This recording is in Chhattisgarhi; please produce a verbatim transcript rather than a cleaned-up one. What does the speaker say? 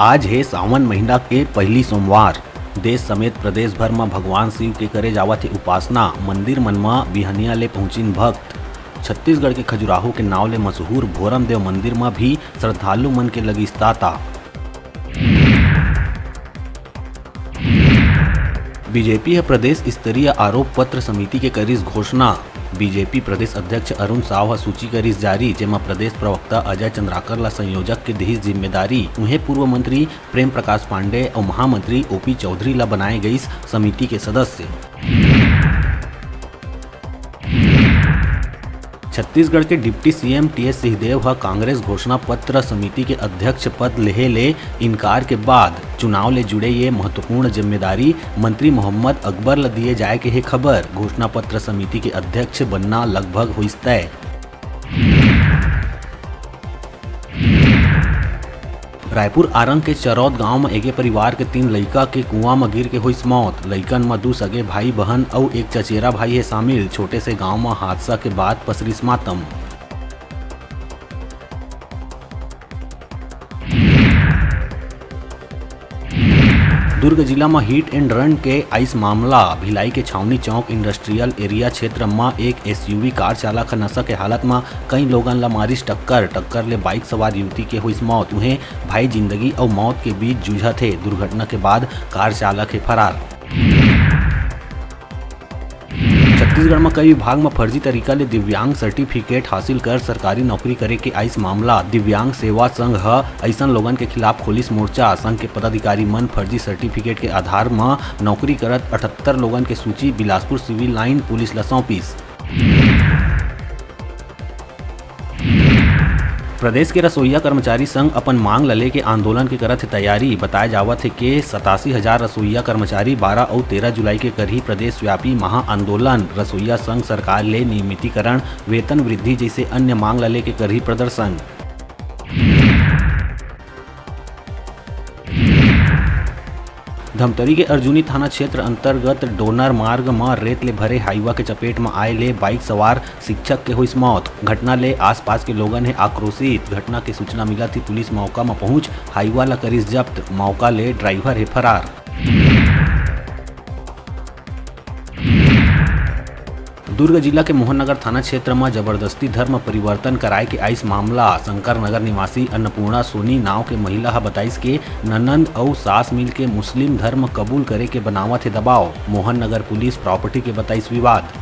आज हे सावन महीना के पहली सोमवार। देश समेत प्रदेश भर म भगवान शिव के करे जावत हे उपासना। मंदिर मन म बिहनिया ले पहुंचिन भक्त। छत्तीसगढ़ के खजुराहो के नाव ले मशहूर भोरमदेव मंदिर म भी श्रद्धालु मन के लगिस तांता। बीजेपी ह प्रदेश स्तरीय आरोप पत्र समिति के करिस घोषणा। बीजेपी प्रदेश अध्यक्ष अरुण साव ह सूची करिस जारी, जेमा प्रदेश प्रवक्ता अजय चंद्राकर ल संयोजक के दिहिस जिम्मेदारी। उहें, पूर्व मंत्री प्रेम प्रकाश पांडेय अउ महामंत्री ओपी चौधरी ल बनाए गइस समिति के सदस्य। छत्तीसगढ़ के डिप्टी सीएम टीएस सिंहदेव ह कांग्रेस घोषणा पत्र समिति के अध्यक्ष पद लेहे ले इनकार के बाद चुनाव ले जुड़े ये महत्वपूर्ण जिम्मेदारी मंत्री मोहम्मद अकबर ल दिए जाए के हे खबर। घोषणा पत्र समिति के अध्यक्ष बनना लगभग होइस तय। रायपुर आरंग के चरौद गांव म एके परिवार के तीन लइका के कुआं म गिर के होइस मौत। लइकन म दू सगे भाई बहन अउ एक चचेरा भाई हे शामिल। छोटे से गांव म हादसा के बाद पसरिस मातम। दुर्ग जिला म hit and run के आइस मामला। भिलाई के छावनी चौक इंडस्ट्रियल एरिया क्षेत्र म एक एसयूवी कार चालक ह नशा के हालत म कई लोगन ल मारिस टक्कर। टक्कर ले बाइक सवार युवती के होइस मौत। उहें, भाई जिंदगी अउ मौत के बीच जूझत हे। दुर्घटना के बाद कार चालक हे फरार। छत्तीसगढ़ म कई विभाग म फर्जी तरीका ले दिव्यांग सर्टिफिकेट हासिल कर सरकारी नौकरी करे के आइस मामला। दिव्यांग सेवा संघ ह अइसन लोगन के खिलाफ खोलिस मोर्चा। संघ के पदाधिकारी मन फर्जी सर्टिफिकेट के आधार म नौकरी करत अठहत्तर लोगन के सूची बिलासपुर सिविल लाइन पुलिस ल सौंपिस। प्रदेश के रसोइया कर्मचारी संघ अपन मांग ल लेके आंदोलन के करत हे तैयारी। बताए जावत हे के सतासी हजार रसोइया कर्मचारी बारह अउ तेरह जुलाई के करही प्रदेश व्यापी महा आंदोलन। रसोइया संघ सरकार ले नियमितीकरण, वेतन वृद्धि जइसे अन्य मांग ल लेके करही प्रदर्शन। धमतरी के अर्जुनी थाना क्षेत्र अंतर्गत डोनर मार्ग म रेत ले भरे हाईवा के चपेट म आए ले बाइक सवार शिक्षक के होइस मौत। घटना ले आसपास के लोगन हे आक्रोशित। घटना के सूचना मिलत ही पुलिस मौका म पहुंच हाईवा ल करिस जब्त। मौका ले ड्राइवर हे फरार। दुर्ग जिला के मोहन नगर थाना क्षेत्र म जबरदस्ती धर्म परिवर्तन कराए के आइस मामला। शंकर नगर निवासी अन्नपूर्णा सोनी नाव के महिला ह बताइस के ननंद अउ सास मिल के मुस्लिम धर्म कबूल करे के बनावत हे दबाव। मोहन नगर पुलिस प्रॉपर्टी के बताइस विवाद।